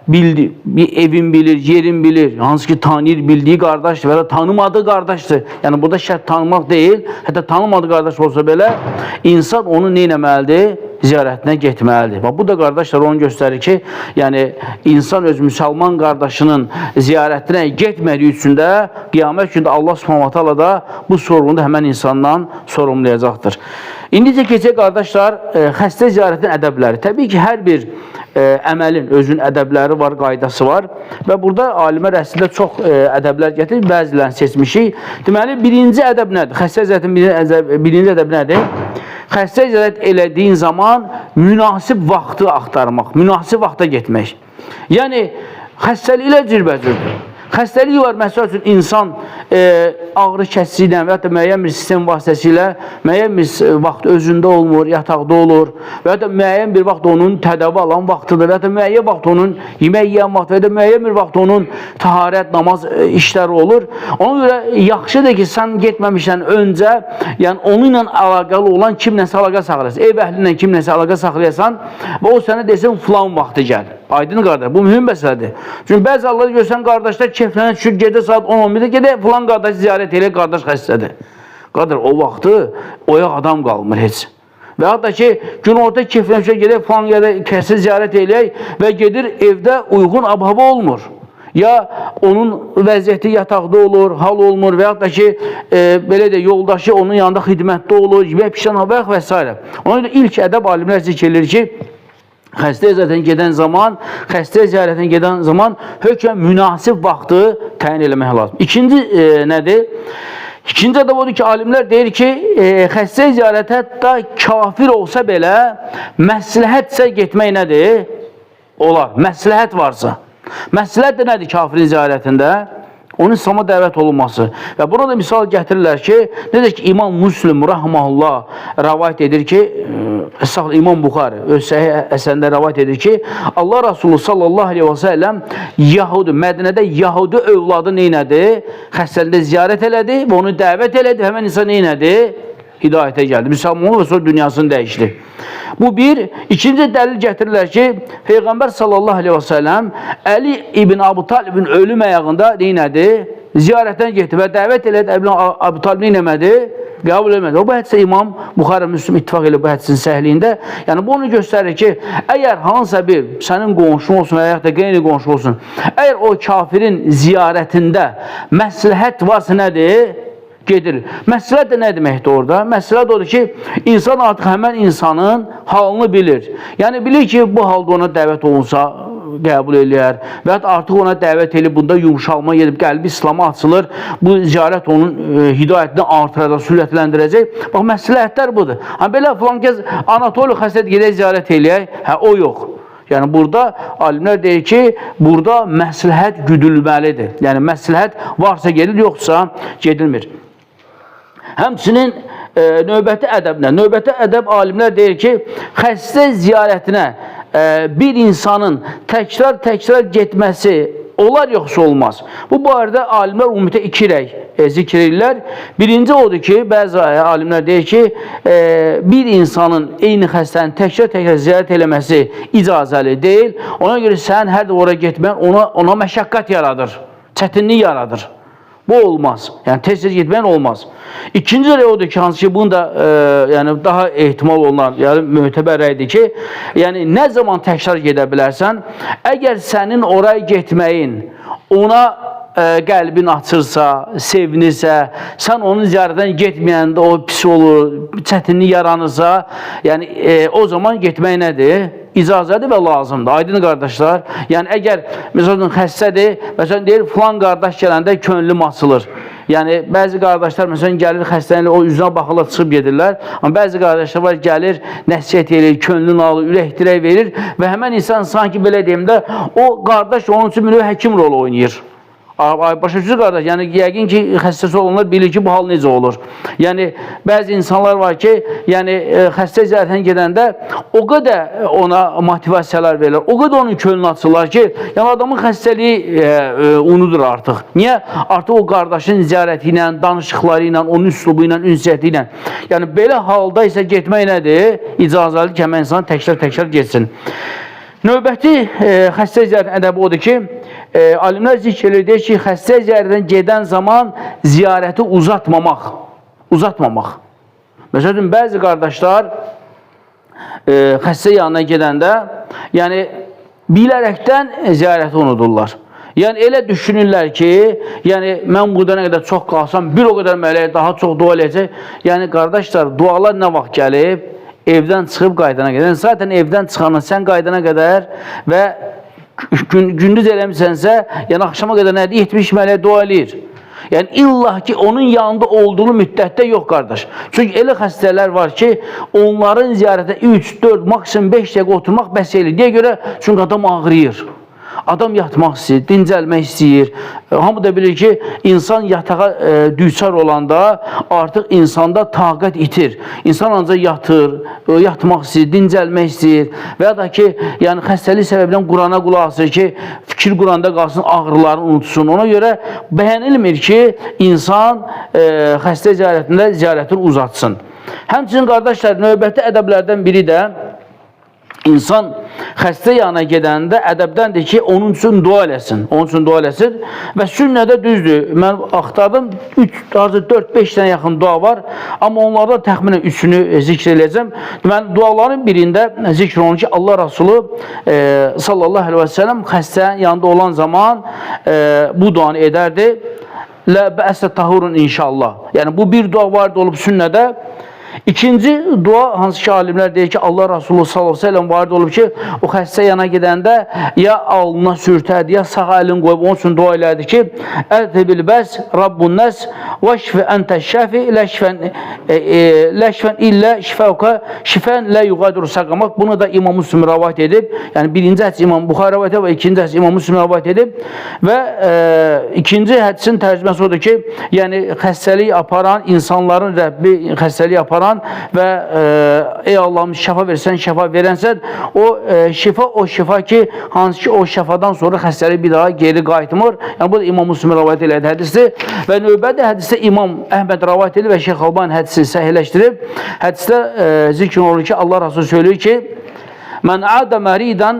bildi, bir evin bilir, yerin bilir, hansı ki tanıyır, bildiyi qardaşdır və ya tanımadığı qardaşdır. Yəni burada şərt tanımaq deyil, hətta tanımadığı qardaş olsa belə insan onu nə etməlidir? Ziyarətinə getməlidir. Bax, bu da qardaşlar onu göstərir ki, yəni insan öz müsəlman qardaşının ziyarətinə getmədiyi üçün də qiyamət günündə Allah Subhanahu taala da bu sorğunu da həmən insandan sorumlayacaqdır. İndicə keçək qardaşlar, xəstə ziyarətin ədəbləri. Təbii ki, hər bir əməlin özünün ədəbləri var, qaydası var və burada alimlər əslində çox ədəblər gətirir, bəzilərini seçmişik. Deməli, birinci ədəb nədir? Xəstə ziyarətin birinci ədəbi nədir? Xəstə ziyarət elədiyin zaman münasib vaxtı axtarmaq, münasib vaxta getmək. Yəni, xəstəliklər cürbəcürdür. Xəstəlik var, məsəl üçün, insan ağrı kəsici ilə və ya da müəyyən bir sistem vasitəsilə müəyyən bir vaxt özündə olmur, yataqda olur və ya da müəyyən bir vaxt onun tədavi alan vaxtıdır və ya da müəyyən vaxt onun yemək yeyən vaxtı və ya da müəyyən bir vaxt onun taharət, namaz işləri olur. Ona görə yaxşıdır ki, sən getməmişdən öncə, yəni onunla əlaqəli olan kimləsə əlaqə saxlayasan, ev əhli ilə kimləsə əlaqə saxlayasan və o sənə desin, filan vaxtı gəl. Aydın qardaş, bu mühüm məsələdir. Çünki bəzi hallarda görsən, qardaşlar keyflənə düşür, gecə saat 10-11-də gedək, filan qardaş ziyarət eləyək, qardaş xəstədir. Qardaş, o vaxtı oyaq adam qalmır heç. Və hatta ki, gün orta keyflənə düşür, gedək, filan yerdə kəsi ziyarət eləyək və gedir evdə uyğun ab-hava olmur. Ya onun vəziyyəti yataqda olur, hal olmur və yaxud da ki, belə də yoldaşı onun yanında xidmətdə olur, yemək pişən və s. Ona görə ilk ədəb alimlər zikr edir ki, xəstə ziyarətinə gedən zaman hökmən münasib vaxtı təyin eləmək lazım. İkinci nədir? İkinci ədəb odur ki, alimlər deyir ki, xəstə ziyarətə hətta kafir olsa belə məsləhətsə getmək nədir? Olar. Məsləhət varsa. Məsləhət də nədir kafirin ziyarətində? Onun İslam'a dəvət olunması. Və buna da misal gətirirlər ki, necə ki, İmam Müslim rahmehullah rəvayət edir ki, İmam Buxari öz səhih əsərində rəvayət edir ki, Allah Resulü sallallahu aleyhi və səlləm Yahudi, Mədinədə Yahudi övladı neynədi? Xəstəliyində ziyarət elədi və onu dəvət elədi. Həmən insan neynədi? Hidayətə gəldi. Müsəlman oldu və sonra dünyasını dəyişdi. Bu bir. İkinci dəlil gətirirlər ki, Peyğəmbər sallallahu aleyhi və səlləm Əli ibn Əbu Talibin ölüm ayağında neynədi? Ziyarətdən getdi və dəvət elədi. Əli ibn Əbu Talib neynəmədi? Qəbul eləmədi. O bu hədisə İmam Buxarə Müslim ittifaq elə bu hədisin səhliyində. Yəni bu onu göstərir ki, əgər hansısa bir sənin qonşun olsun və yaxud da qeyri qonşu olsun, əgər o kafirin ziyarətində məsləhət varsa nədir? Gedir. Məsləhət də nə deməkdir orada? Məsləhət odur ki, insan artıq həmən insanın halını bilir. Yəni bilir ki, bu halda ona dəvət olunsa qəbul eləyər və ya artıq ona dəvət eləyib, bunda yumşalma gedib, qəlbi İslama açılır, bu ziyarət onun hidayətini artıracaq, sürətləndirəcək. Bax, məsləhətlər budur. Ha, belə filan kəs Anatoli xəstədir, gedək ziyarət eləyək, hə, o yox. Yəni burada alimlər deyir ki, burada məsləhət güdülməlidir. Yəni məsləhət varsa gedir, yoxsa gedilmir. Həmçinin növbəti ədəblə, növbəti ədəb alimlər deyir ki, xəstə ziyarətinə bir insanın təkrar-təkrar getməsi olar yoxsa olmaz. Bu barədə alimlər ümumiyyətlə iki rəy zikr edirlər. Birinci odur ki, bəzi alimlər deyir ki, bir insanın eyni xəstəni təkrar-təkrar ziyarət eləməsi icazəli deyil. Ona görə sən hər də ora getmən ona məşəqqət yaradır, çətinlik yaradır. Bu olmaz. Yəni tez-tez getmən olmaz. İkinci rəy odur ki, hansı ki, bunu da yəni daha ehtimal olunan, yəni mötəbər rəydir ki, yəni nə zaman təkrar gedə bilərsən, əgər sənin oraya getməyin ona qəlbin açırsa, sevinirsə, sən onun ziyarətdən getməyəndə o pis olur, çətinlik yaranırsa, yəni o zaman getmək nədir? İcazədir və lazımdır. Aydın qardaşlar, yəni əgər məsələn xəstədir, məsələn deyir filan qardaş gələndə könlüm açılır. Yəni bəzi qardaşlar məsələn gəlir xəstəliklə o üzünə baxırlar, çıxıb gedirlər. Amma bəzi qardaşlar var gəlir, nəsihət eləyir, könlünü alır, ürək dirək verir və həmən insan sanki belə deyim də o qardaş onun üçün bir növ həkim rolu oynayır. Başa düşür qardaş, yəni yəqin ki, xəstəsi olanlar bilir ki, bu hal necə olur. Yəni bəzi insanlar var ki, yəni xəstə ziyarətinə gedəndə o qədər ona motivasiyalar verirlər, o qədər onun könlünü açırlar ki, yəni adamın xəstəliyi unudur artıq. Niyə? Artıq o qardaşın ziyarəti ilə, danışıqları ilə, onun üslubu ilə, ünsiyyəti ilə. Yəni belə halda isə getmək nədir? İcazəli ki, həmən insan təkrar-təkrar getsin. Növbəti xəstə ziyarətin ədəbi odur ki, alimlər zikr edir, deyir ki, xəstə ziyarətinə gedən zaman ziyarəti uzatmamaq. Uzatmamaq. Məsələn, bəzi qardaşlar xəstə yanına gedəndə, yəni bilərəkdən ziyarəti unudurlar. Yəni elə düşünürlər ki, yəni mən burada nə qədər çox qalsam, bir o qədər mələk daha çox dua eləyəcək. Yəni qardaşlar, dualar nə vaxt gəlib? Evdən çıxıb qayıdana qədər. Yəni, zaten evdən çıxandan sən qayıdana qədər və gündüz eləmisənsə, yəni axşama qədər nədir? 70 mələk dua eləyir. Yəni illah ki, onun yanında olduğu müddətdə yox qardaş. Çünki elə xəstələr var ki, onların ziyarətə 3, 4, maksimum 5 dəqiqə oturmaq bəs eləyir. Niyə görə? Çünki adam ağrıyır. Adam yatmaq istəyir, dincəlmək istəyir. Hamı da bilir ki, insan yatağa düçar olanda artıq insanda taqət itir. İnsan ancaq yatır, yatmaq istəyir, dincəlmək istəyir və ya da ki, yəni xəstəlik səbəbindən Qurana qulaq asır ki, fikir Quranda qalsın, ağrılarını unutsun. Ona görə bəyənilmir ki, insan xəstə ziyarətində ziyarətini uzatsın. Həmçinin qardaşlar, növbəti ədəblərdən biri də İnsan xəstə yanına gedəndə ədəbdəndir ki, onun üçün dua eləsin. Onun üçün dua eləsin. Və sünnədə düzdür. Mən axtardım 3, 4-5 dənə yaxın dua var. Amma onlarda təxminən üçünü zikr eləyəcəm. Deməli, duaların birində zikr olunur ki, Allah Resulü sallallahu aleyhi və səlləm xəstənin yanında olan zaman bu duanı edərdi. Lə bəəsə tahurun inşallah. Yəni, bu bir dua varid olub sünnədə. İkinci dua, hansı ki alimlər deyir ki, Allah Resulü sallallahu əleyhi və səlləm varid olub ki, o xəstə yana gedəndə ya alnına sürtərdi, ya sağ əlini qoyub onun üçün dua elədi ki, Ədhibil bəs Rabbun nəs vəşfi əntə şəfi ləşfən illə şifəuka şifən lə yuqadiru saqamaq. Bunu da İmam Müslim rəvayət edib. Yəni birinci hədis İmam Buxari rəvayət edib və ikinci hədis İmam Müslim rəvayət edib. Və ikinci hədisin tərcüməsi odur ki, yəni xəstəlik aparan insanların Rəbbi, xəstəlik aparan və ey Allahım şəfa versən, şəfa verənsən, o şifa o şifa ki, hansı ki o şəfadan sonra xəstəlik bir daha geri qayıtmır. Yəni bu da İmam Müslim rəvayət elədi hədisdir. Və növbəti hədisdə İmam Əhməd rəvayət edib və Şeyx Albani hədisi səhihləşdirib. Hədisdə zikr olunur ki, Allah Resulü söylüyor ki, Mən adə məridan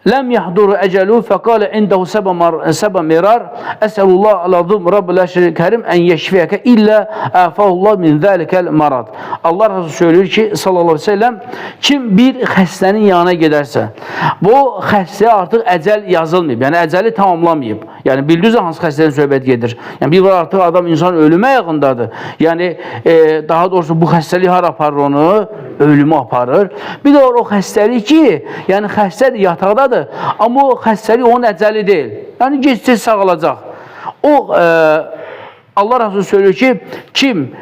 ləm yahduru əcəlu fəqalə indəhu səbə mirar əsəlullah əl-azim Rabbul əşril kərim ən yeşfiyəkə illə əfəhullah min zəlikəl marad. Allah Resulü söylüyor ki, sallallahu aleyhi ve sellem, kim bir xəstənin yanına gedərsə, bu xəstəyə artıq əcəl yazılmayıb, yəni əcəli tamamlamayıb. Yəni bildiniz hansı xəstədən söhbət gedir. Yəni bir var artıq adam insan ölümə yaxındadır. Yəni daha doğrusu bu xəstəlik hara aparır onu? Ölümə aparır. Bir də var o xəstəlik ki, yəni xəstədir, yataqdadır, amma o xəstəlik onun əcəli deyil. Yəni gec-tez sağalacaq. O Allah Resulü söylüyor ki, kim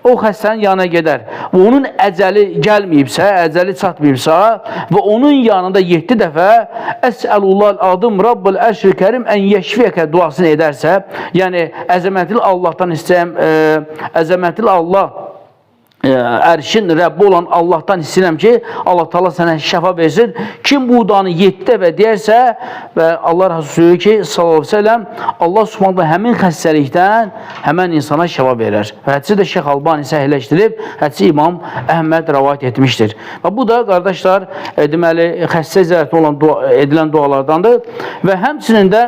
o xəstənin yanına gedər və onun əcəli gəlməyibsə, əcəli çatmayıbsa və onun yanında 7 dəfə Əsəlullah adım Rabbul ərşil kərim ən yeşfiyəkə duasını edərsə, yəni əzəmətli Allahdan istəyəm, əzəmətli Allah ərşin Rəbbi olan Allahdan istəyirəm ki, Allah Teala sənə şəfa versin. Kim bu duanı 7 dəfə deyərsə və Allah Resulü ki, sallallahu əleyhi və səlləm, Allah Subhanahu həmin xəstəlikdən həmən insana şəfa verər. Və hədisi də Şeyx Albani səhihləşdirib, hədisi İmam Əhməd rəvayət etmişdir. Və bu da qardaşlar, deməli xəstə ziyarəti olan dua, edilən dualardandır. Və həmçinin də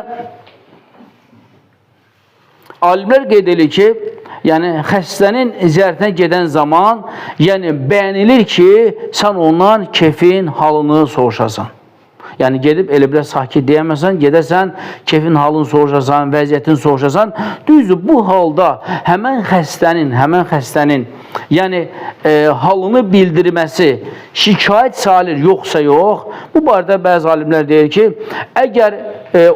alimlər qeyd edir ki, yəni xəstənin ziyarətinə gedən zaman, yəni bəyənilir ki, sən ondan kefin halını soruşasan. Yəni gedib elə bilə sakit deyəməsən, gedəsən, kefin halını soruşasan, vəziyyətini soruşasan. Düzdür, bu halda həmən xəstənin, yəni halını bildirməsi şikayət sayılır, yoxsa yox. Bu barədə bəzi alimlər deyir ki, əgər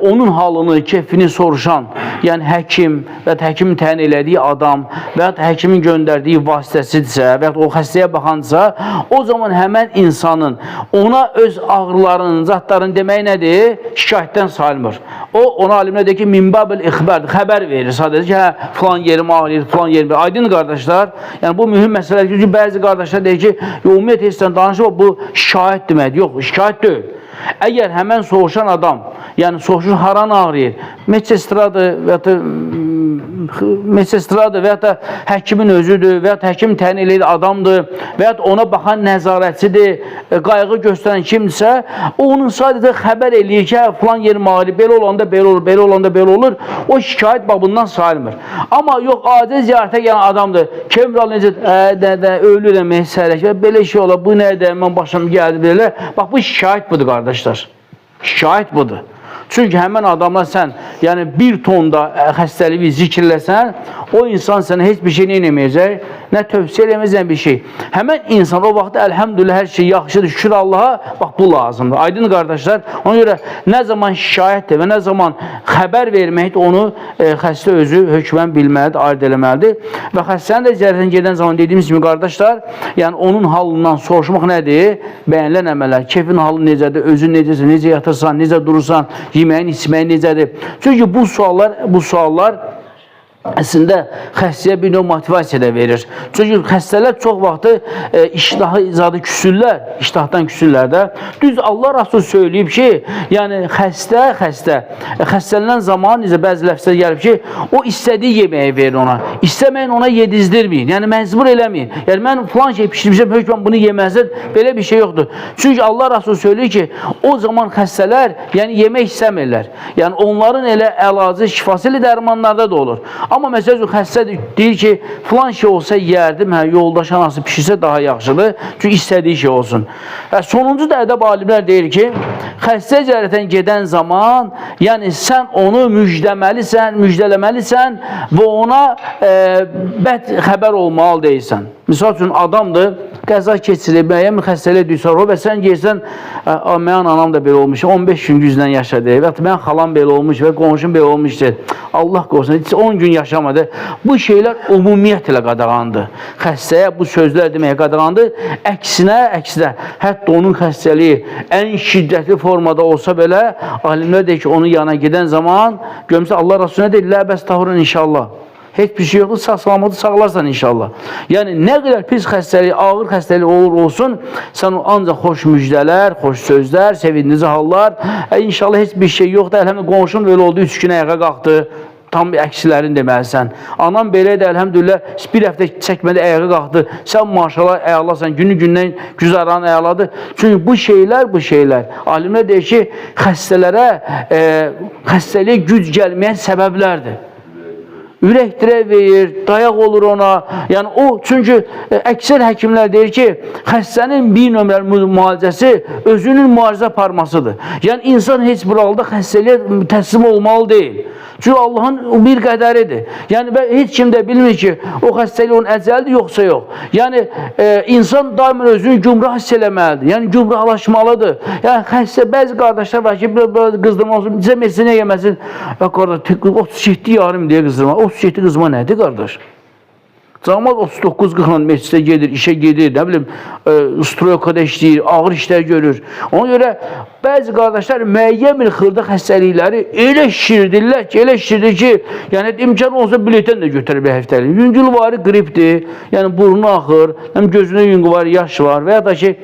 onun halını, kefini soruşan, yəni həkim və ya həkimin təyin elədiyi adam və ya həkimin göndərdiyi vasitəsidirsə və ya o xəstəyə baxansa, o zaman həmən insanın ona öz ağrılarının, zatlarının deməyi nədir? Şikayətdən sayılmır. O, ona alimlər deyir ki, minbabil ixbər, xəbər verir sadəcə ki, hə, filan yerim ağrıyır, filan yerim. Aydın qardaşlar, yəni bu mühüm məsələdir. Çünki bəzi qardaşlar deyir ki, ümumiyyətlə heç danışır, bu şikayət deməkdir. Yox, şikayət deyil. Əgər həmən soruşan adam, yəni soruşur haran ağrıyır, medsestradır və ya da Mesestradır və ya da həkimin özüdür və ya da həkim təyin eləyir adamdır və ya da ona baxan nəzarətçidir, qayğı göstərən kimdirsə, o onun sadəcə xəbər eləyir ki, hə, filan yerim ağrıyır, belə olanda belə olur, belə olanda belə olur. O şikayət babından sayılmır. Amma yox, adi ziyarətə gələn adamdır. Kemral necə, də, ölürəm, hessərək, belə şey olar, bu nədir, mən başım gəldi belə. Bax, bu şikayət budur, qardaşlar. Şikayət budur. Çünki həmən adamla sən, yəni bir tonda xəstəliyi zikirləsən, o insan sənə heç bir şey neynəməyəcək, nə tövsiyə eləməyəcək bir şey. Həmən insan o vaxt əlhəmdülillah hər şey yaxşıdır, şükür Allaha, bax bu lazımdır. Aydın qardaşlar, ona görə nə zaman şikayətdir və nə zaman xəbər verməkdir, onu xəstə özü hökmən bilməlidir, ayırd eləməlidir. Və xəstənin də ziyarətinə gedən zaman dediyimiz kimi qardaşlar, yəni onun halından soruşmaq nədir? Bəyənilən əməllər, keyfin halı necədir, özün necəsən, necə yatırsan, necə durursan, yeməyin, içməyin necədir? Çünki bu suallar əslində xəstəyə bir növ motivasiya da verir. Çünki xəstələr çox vaxtı iştahı izadı küsürlər, iştahdan küsürlər də. Düz Allah Rasulü söyləyib ki, yəni xəstə xəstələnən zaman necə bəzi ləfzlər gəlib ki, o istədiyi yeməyi verin ona. İstəməyin ona yedizdirməyin. Yəni məcbur eləməyin. Yəni mən filan şey pişirmişəm, hökmən bunu yeməlisən, belə bir şey yoxdur. Çünki Allah Rasulü söyləyir ki, o zaman xəstələr yəni yemək istəmirlər. Yəni onların elə əlacı, şifası elə dərmanlarda da olur. Amma məsəl üçün xəstə deyir ki, filan şey olsa yeyərdim, hə, yoldaş anası pişirsə daha yaxşıdır. Çünki istədiyi şey olsun. Və sonuncu da ədəb alimlər deyir ki, xəstə ziyarətən gedən zaman, yəni sən onu müjdəməlisən, müjdələməlisən və ona bəd xəbər olmalı deyilsən. Misal üçün adamdır, qəza keçirib, müəyyən bir xəstəliyə düçar olur və sən gəlsən, mənim anam da belə olmuş, 15 gün güclə yaşadı, və ya mənim xalam belə olmuş və qonşum belə olmuşdur. Allah qorusun, heç 10 gün yaşamadı. Bu şeylər ümumiyyətlə qadağandır. Xəstəyə bu sözlər deməyə qadağandır. Əksinə, hətta onun xəstəliyi ən şiddətli formada olsa belə, alimlər deyir ki, onun yanına gedən zaman, görmüsə Allah Rasulü nə deyir? Lə bəs tahurun inşallah. Heç bir şey yoxdur, sağ salamatı sağlarsan inşallah. Yəni nə qədər pis xəstəlik, ağır xəstəlik olur olsun, sən ancaq xoş müjdələr, xoş sözlər, sevindirici hallar, inşallah heç bir şey yoxdur. Əlhəmdülillah qonşum belə oldu, 3 gün ayağa qalxdı. Tam əksilərini deməlisən. Anam belə idi, əlhəmdülillah, bir həftə çəkmədi, ayağa qalxdı. Sən maşallah əlasan, günü gündən güzaran əladır. Çünki bu şeylər, alimlər deyir ki, xəstələrə, xəstəliyə güc gəlməyə səbəblərdir. Ürək dirək verir, dayaq olur ona. Yəni o, çünki əksər həkimlər deyir ki, xəstənin bir nömrəli müalicəsi özünün müalicə aparmasıdır. Yəni insan heç bir halda xəstəliyə təslim olmalı deyil. Çünki Allahın bir qədəridir. Yəni heç kim də bilmir ki, o xəstəlik onun əcəlidir yoxsa yox. Yəni insan daima özünü gümrah hiss eləməlidir. Yəni gümrahlaşmalıdır. Yəni xəstə bəzi qardaşlar var ki, belə qızdırma olsun, bizə mesinə yeməsin. Ya qardaş, 37 yarım deyə qızdırma. 37 qızma nədir qardaş? Camaat 39-40-la meclisə gedir, işə gedir, nə bilim, stroykada işləyir, ağır işlər görür. Ona görə bəzi qardaşlar müəyyən bir xırda xəstəlikləri elə şişirdirlər ki, elə şişirdir ki, yəni imkan olsa biletdən də götürür bir həftəlik. Yüngülvari qripdir, yəni burnu axır, həm gözünə yüngülvari yaş var və ya da ki,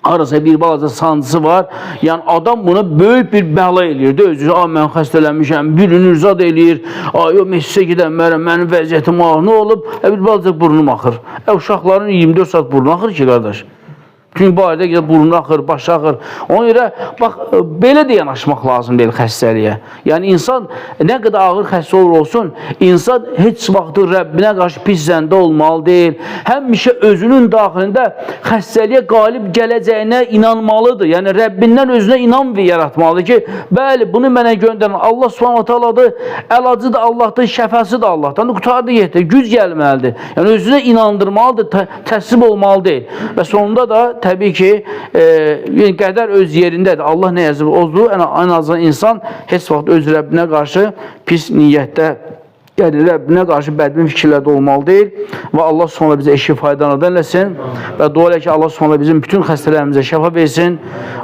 arasında bir balaca sancısı var. Yəni adam buna böyük bir bəla eləyir. də özü, mən xəstələnmişəm, birini zad eləyir. Ay, yox, meclisə gedəmərəm, mənim vəziyyətim ağır. Nə olub? Bir balaca burnum axır. Uşaqların 24 saat burnu axır ki, qardaş. Çünki bu ayda gedir, burnu axır, başı axır. Ona görə, bax, belə də yanaşmaq lazım deyil xəstəliyə. Yəni, insan nə qədər ağır xəstə olur olsun, insan heç vaxt Rəbbinə qarşı pis zəndə olmalı deyil. Həmişə özünün daxilində xəstəliyə qalib gələcəyinə inanmalıdır. Yəni, Rəbbindən özünə inam yaratmalıdır ki, bəli, bunu mənə göndərən Allah Subhanahu Teala'dır, əlacı da Allahdır, şəfası da Allahdan. Qurtardı, getdi, güc gəlməlidir. Yəni, özünə inandırmalıdır, təslim olmalı deyil. Və sonunda da təbii ki, qədər öz yerindədir. Allah nə yazıb odur. Ən azından insan heç vaxt öz Rəbbinə qarşı pis niyyətdə, yəni Rəbbinə qarşı bədbin fikirlərdə olmalı deyil. Və Allah sonra bizə eşi faydalardan eləsin. Və dua elə ki, Allah sonra bizim bütün xəstələrimizə şəfa versin.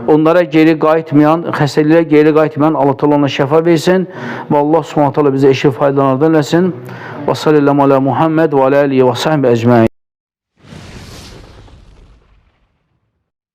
Onlara geri qayıtmayan, xəstəliklərə geri qayıtmayan Allah Teala ona şəfa versin. Və Allah Subhanahu taala bizə eşi faydalardan eləsin. Və sallallahu ala Muhammed və ala alihi və sahbihi ecmaîn.